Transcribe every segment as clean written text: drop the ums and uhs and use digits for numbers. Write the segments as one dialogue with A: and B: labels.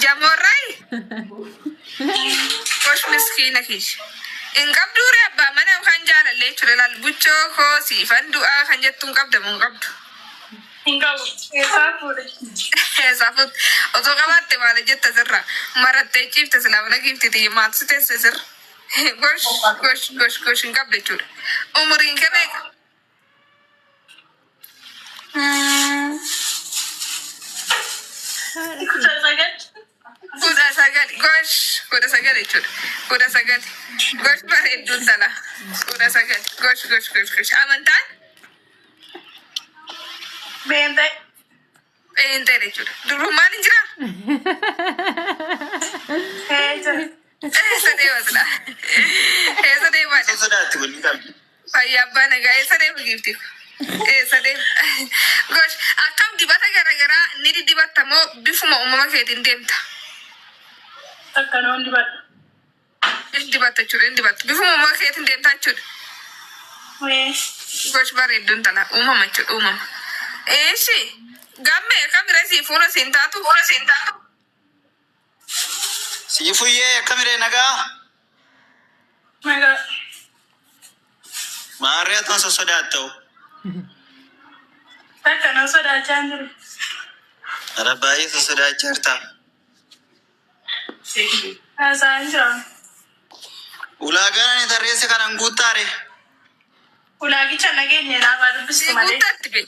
A: Jamoorraayi? Gosh miskiina kiyya. Hin qabduure abbaa mana yookaan jaalallee jechuudha. Laal buchoo koo siifan du'aa kan jettu hin qabda moo hin qabdu?
B: Hin qabu. Eessaa fuudhe?
A: Eessaa fuute? Osoo qabaatte maal jetta sirra? Marattee ciifte silaa mana giiftii tiyya maaltu si teesse sirra? Gosh gosh gosh gosh hin qabdu jechuudha. Umuriin kee meeqa?
B: 19.
A: 19 gosh 19 jechuudha. 19 gosh bareedduu intala. 19 gosh gosh gosh gosh amantaan
B: Beenxee.
A: pheenxee jechuudha. Dubrummaan hin jiraa?
B: Ee jira.
A: Eessa deema silaa? Eessa deemaa
C: Osoo sodaatti kun ni qabdi.
A: Fayyaa abbaa nagaa eessa deema giifti? Eessa deema? Gosh akkam dibata garaagaraa ni didibatta moo bifuma uumama keetiin deemta?
B: Takka noon dibadha.
A: Hin dibatta jechuudha hin dibatta. Bifuma uumama keetiin deemta jechuudha.
B: Ee.
A: Gosh bareedduun tana uumama jechuudha uumama. Eeshi gammee akkamiree sii fuula siin taatu? Fuula siin taatu?
C: Siifuyyee akkamiree nagaa?
B: Nagaa.
C: Maarree atoon sossodaatta'u.
B: Takka nan sodaachaa hin jiru.
C: Ara baay'ee sossodaachaa jirta.
B: Haasa'aa hin jira.
C: Ulaagaan ani tarreesse kanan guuttaare.
B: Ulaagicha nageenye naafaa dubbistu
A: Sii
B: malee.
A: guuttaatti be.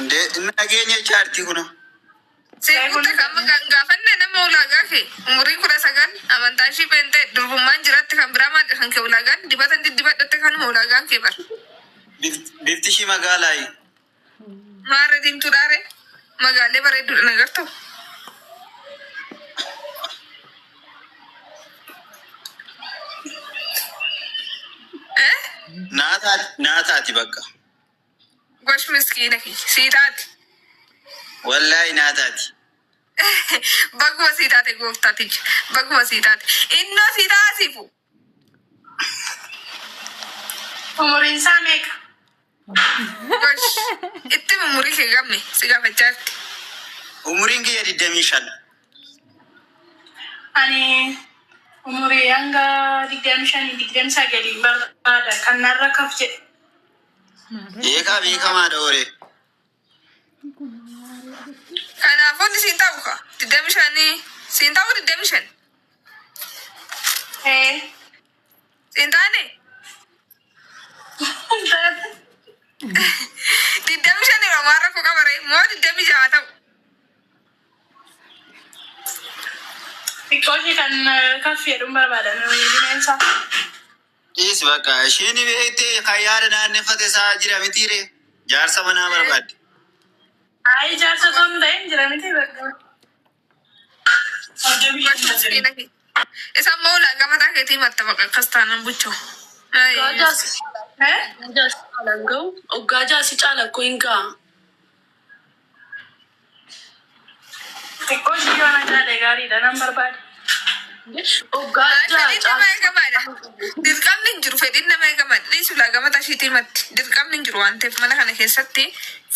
C: Indee inni nageenya jaartii kuna.
A: Sii guutta kan amma gaafanne nama ulaagaa kee umurii 19 amantaa ishii beentee durbummaan jiratti kan biraa maal kan kee ulaagaan dibata diddibadhatte kanuma ulaagaan kee bar.
C: Bifti ishii magaalaayi.
A: Maarree diimtuu dhaare magaalee bareedduudha nagartu. Eh?
C: Naa taati naa taati bakka.
A: Gosh miskiina kiyya sii taati.
C: Wallaahi naa taati.
A: Baguma sii taate gooftaaticha. Baguma sii taate. Innoo sii taasifu.
B: Umuriin isaa meeqa?
A: Gosh. Itti umurii kee gamme si gaafachaa jirti.
C: Umuriin kiyya 25.
B: Ani umurii hanga 25 29 barbaada. Kan narra kaf jedhe.
C: Beekaa beekamaadha horee.
A: Kanaafuu inni siin ta'u ka 25 siin ta'u 25
B: Ee.
A: siin taane 25 yeroo maal rakkoo qaba ree moo 26 ta'u.
B: Xiqqoo ishee kan kaf jedhuun barbaada. Bineensa.
C: Dhiis bakka isheen beektee kan yaada naanneffate isaa jira mitiire jaarsa manaa barbaadde.
B: Ayi jaarsa osoo hin ta'in jira miti bakka.
A: Miskiina kee. Isa immoo ulaagaa mataa keetii himatta baqa akkas taanaan buchoo.
D: Waggaa jaasi
B: Eh?
D: jaasi caalan ga'u waggaa jaasi caala koo hin ga'a.
B: Xiqqoo ishee yoo na caale gaariidha nan barbaada.
D: Waggaa ja'a
A: Fedhiin nama
D: caala.
A: eegamaadha. Dirqamni hin jiru fedhiin nama eegamaadha. Dhiisi ulaagaa mataa ishiitii himatti. Dirqamni hin jiru waan ta'eef mana kana keessatti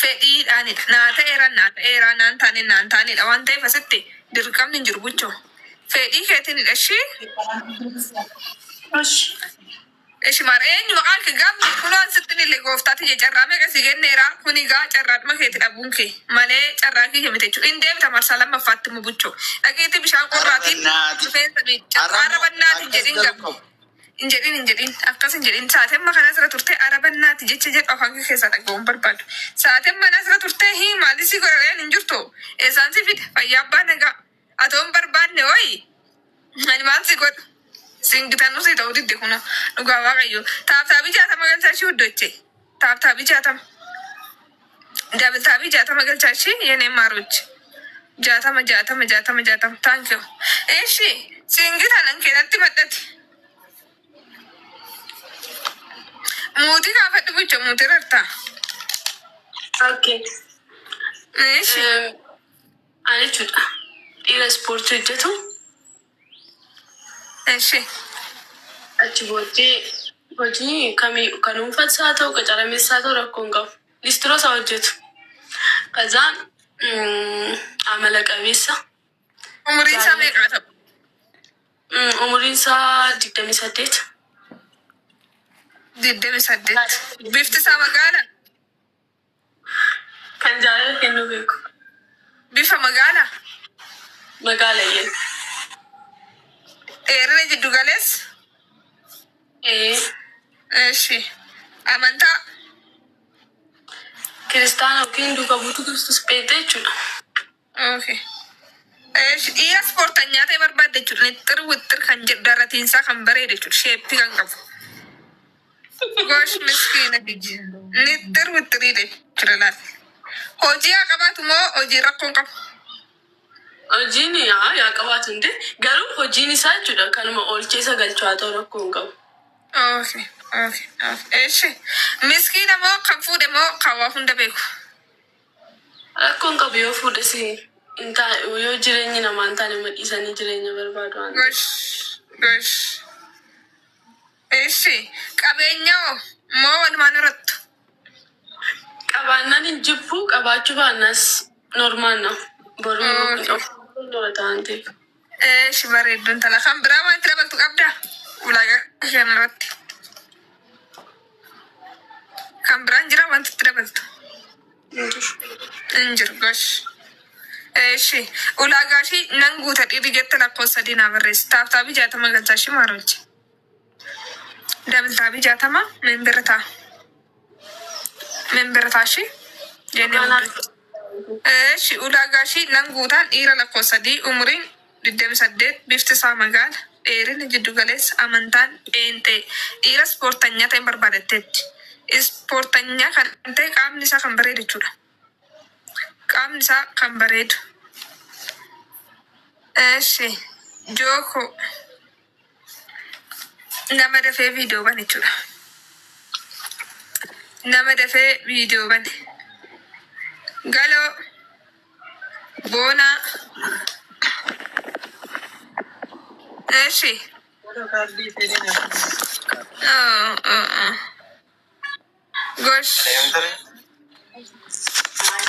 A: fedhiidhaanidha. Naa ta'eera naa ta'eera naan taane naan taanedha waan ta'eef asitti dirqamni hin jiru buchoo. Fedhii keetiinidha ishii.
B: Osh.
A: Ishi maar eenyu maqaan kee gamme kunoo an sittin illee gooftaati jee carraa meeqa si kenneera kuni gaa carraadhuma keeti dhabuun kee malee carraa kiyya miti jechuudha hin deebita marsaa lammaffaatti immoo buchoo dhaqiitii bishaan qorraatiin
C: Arrabannaati.
A: rifeensa miicca
C: Arraboo
A: arrabannaati hin
C: akkas
A: jedhin
C: galuu
A: gamme
C: qabu.
A: hin jedhin hin jedhin akkas hin jedhin sa'aatii amma kana asirra turtee arabannaati jecha jedhu afaan kee keessaa dhaga'uun barbaadu sa'aatii amma kana asirra turtee hii maalii si godhareen hin jirtu eessaan si fida fayyaa abbaa nagaa atoo hin barbaanne hoyi Ani maal si godhu? Siin gitanuu si ta'uu didde kunoo. Dhugaa waaqayyo. Taaptaabii 60 galchaa ishii huddoche. Taaptaabii 60. Dabiltaabii 60 galchaa ishii yenee maarochi. 60 60 60 60. Thank you. Ishi siin gitanan keenatti madhati. Muutii kaafadhu bucha muutii rartaa.
D: Okay.
A: Ishi.
D: Ani jechuudha dhiira ispoortii hojjetu
A: Eshi.
D: achi booddee hojii kamii kan dhuunfaas haa ta'u qacaramees haa ta'u rakkoo hin qabu. Listiroos haa hojjetu. Kazaan amala Amala qabeessa.
A: Umuriin isaa
D: Jaalala.
A: meeqa ta'u?
D: Umuriin isaa 28.
A: 28. Bifti isaa magaala?
D: Kan jaalala kennuu beeku.
A: Bifa magaala?
D: Magaala iyyee.
A: Dheerina jiddu galeessa?
D: Ee.
A: Eshi. Amantaa?
D: Kiristaana yookiin duuka buutuu Kiristoos Pheenxee jechuudha.
A: Okay. Eshi dhiira ispoortanyaa ta'e barbaadde jechuudha. Nixxir wixxir kan jedhu daratiinsaa kan bareedu jechuudha. Shape kan qabu. Gosh miskiina. Nixxir wixxirii jechuudha laal. Hojii haa qabaatu moo hojii rakkoon qabu?
D: Hojiin yaa qabaatu hundee, garuu hojiin isaa jechuudha kanuma oolchee isa galchu haa ta'u, rakkoo hin qabu.
A: Okay. Eshi. Miskiina moo kan fuudhe moo kan waa hunda beeku?
D: Rakkoo hin qabu, yoo fuudhes hin yoo jireenyi namaa hin taane madhiisanii jireenya barbaadu waan ta'eef.
A: Gosh gosh. Eshi. Qabeenya hoo moo walumaan horattu?
D: Qabaannaan hin jibbu, qabaachuu baannas normal na. Boruu horata waan ta'eef.
A: Eshi, bareedduun tala. Kan biraa waan itti dabaltu qabdaa? Ulaagaa kanarratti. Kan biraan jira wanti itti dabaltu? Hin jiru. Gosh. Eshi. Ulaagaa ishii nan guuta dhiirri jette lakkoofsa 3 naa barreessi. Tap tapii 60 galchaa ishii maarochi. Double tapii 60 member ta'a. Member ta'a ishii. Jennee hundee. Eshi, ulaagaa ishii nan guutaan dhiira lakkoofsa 3, umuriin 28, bifti isaa magaala, dheerina jiddu galeessa, amantaan pheenxee, dhiira ispoortanyaa ta'e barbaadatteetti. Ispoortanyaa kan ta'e qaamni isaa kan bareedu jechuudha. Qaamni isaa kan bareedu. Eshi, jooko nama dafee viidiyoo bane jechuudha. Nama dafee viidiyoo bane. Galoo boonaa. Eshi. Oh, oh, oh. Gosh.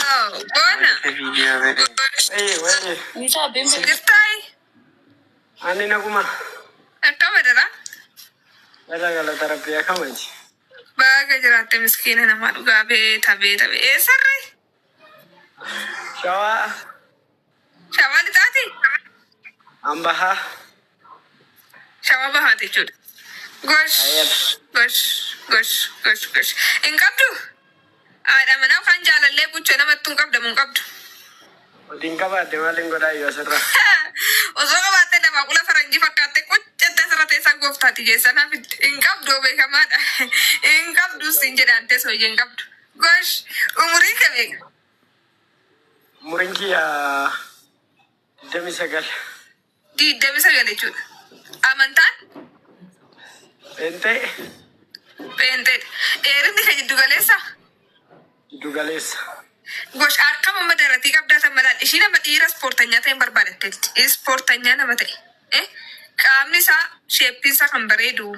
A: Oh, boona. Gosh. Jirtaay.
E: Ani naguma.
A: Akkama jira?
E: Gala galata rabbii, akkamaati?
A: Baga jiraatte miskiina namaa, dhugaa beeta beeta eessarre?
E: Shawaa.
A: Shawaa lixaati?
E: Ambahaa.
A: Shawaa bahaati jechuudha. Gosh gosh gosh gosh gosh. Hin qabdu? Haadha manaa kan jaalallee buchee namattuu hin qabdamu hin qabdu.
E: Otiin qabaadde maaliin godhaa iyyuu asirra?
A: Osoo qabaattee namaa qula faranjii fakkaatte quccattee asirra teessaa gooftaati geessanaaf hin qabdu, beekamaadha. Hin qabdu siin jedhaan teessoo hin qabdu. Gosh, umurii kee meeqa?
E: Umuriin kiyya 29.
A: 29 jechuudha. Amantaan?
E: Pheenxee.
A: Pheenxeedha. Dheerinni kee jiddu galeessa?
E: Giddu galeessa.
A: Gosh, akkam amma daratii qabdaa tan malaan ishii nama dhiira ispoortanyaa ta'e barbaadatteetti. Ispoortanyaa nama ta'e. Qaamni isaa, shapeiin isaa kan bareedu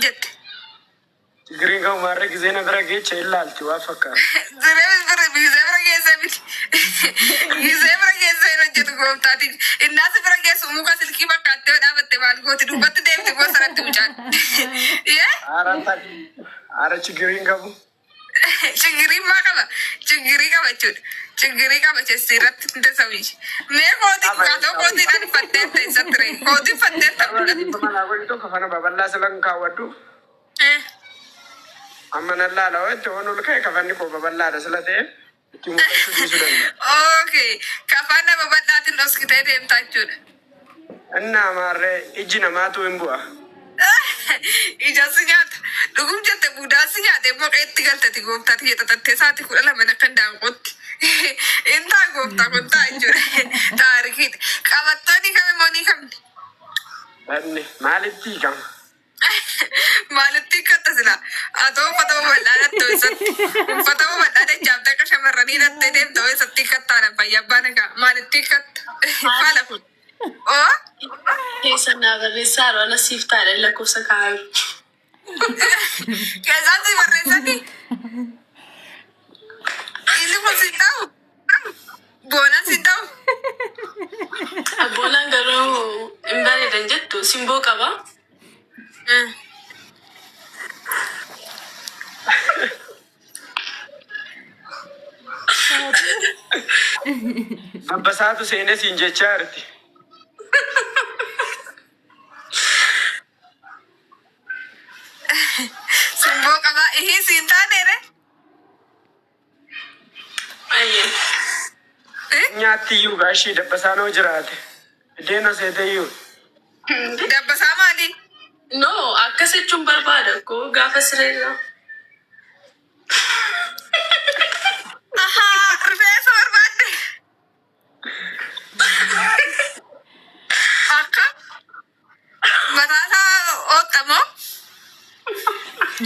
A: jette.
E: Tigiriin kan umaarra gizee na bira geecha ilaalti waan fakkaatu.
A: Ziree bira gizee bira geessee miti. Gizee bira geessee hin hojjetu gooftaatiin. Innaas bira geessu muka silkii fakkaattee dhaabatte maal gooti, dubbatti deemti bosonatti mucaan. Yee?
E: Haara chigiriin qabu.
A: Chigirii maa qaba? Chigirii qaba jechuudha. Chigirii qaba jechuudha irratti hunda sawii. Mee kootii kaatoo kootiidhaan uffattee teessa ture. Kootii uffattee
E: Bifa manaa godhitu kafana babal'aa silan kaawwadhu. Amma nan laala hoo itti hoon ol ka'e, kafanni koo babal'aadha sila ta'e itti mul'achuu dhiisuu danda'a.
A: Okay. Kafana babal'aatiin dhoskitee deemtaa jechuudha.
E: Innaa maarree, iji namaatu hin bu'a.
A: Ija si nyaata. Dhugum jette, buudaa si nyaate immoo qeetti galtati gooftaati jedhatattee sa'aatii 12 akka daanqootti. Intaa gooftaa kun ta'a jechuudha. Taarikiidha. Qabattoonni kami moo ni kamni?
E: Inni maalitti hiikama?
A: Maalitti hiikkatta sila? Atoo uffata babal'aa dhattoo eessatti? Uffata babal'aa dachaaftee akka shamarranii dhattee deemtoo eessatti hiikkattaadha fayyaa abbaa nagaa? Maalitti hiikkatta? Faala kun. Oo?
D: Keessa naa barreessaa yeroo ana siif taadha lakkoofsa kaa'u.
A: Keessaan si barreessanii? Inni kun si ta'u? Boonaan si ta'u?
E: Dabbasaatu seenee siin jechaa jirti.
A: Simboo qabaa ihii siin taaneere.
D: Ayyee.
E: Nyaatti iyyuu gaashii dabbasaan hoo jiraate. Biddeen seete iyyuu.
A: Dabbasaa maali?
D: No, akkas jechuun barbaada koo gaafa sireerra.
A: Ahaa, rifeensa barbaadde. Akka mataasaa ooxamoo.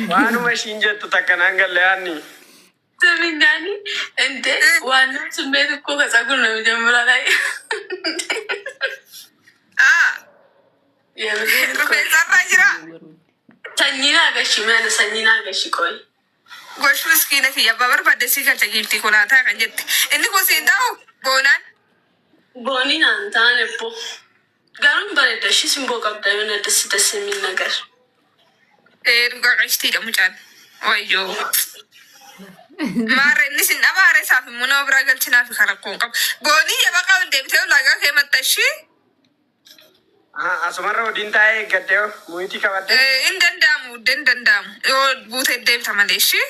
E: Waanuma ishiin jettu takka naan galle yaanni.
D: ስሚኛኒ እንዴ ዋናው ስሜት እኮ ከጸጉር ነው የሚጀምረው። ላይ
A: Aa,
D: የምሬን እኮ
A: rifeensarraa jira.
D: ሰኚና ገሺ ሚያነ ሰኚና ገሺ ቆይ
A: Gosh miskiina kiyya abbaa barbaadde sii galcha giiftii konaataa kan jette. Inni kun siin ta'u boonaan.
D: ቦኒን አንታን እቦ ጋሩን በረደሽ ስንቦ ቀብዳ የሆነ ደስ ደስ የሚል ነገር።
A: Dhugaa qashtiidha mucaan. Wayyoo. Maarre inni sin dhabaare isaaf immoo nama biraa galchinaaf kan rakkoon qabu. Boonii yaba qaban deebitee ulaagaa kee maxxanshii.
E: Asumarra wadiin taa'ee eeggadhee muyitii qabadde.
A: Hin danda'amu, hin danda'amu. Yoo buutee deebita malee ishee.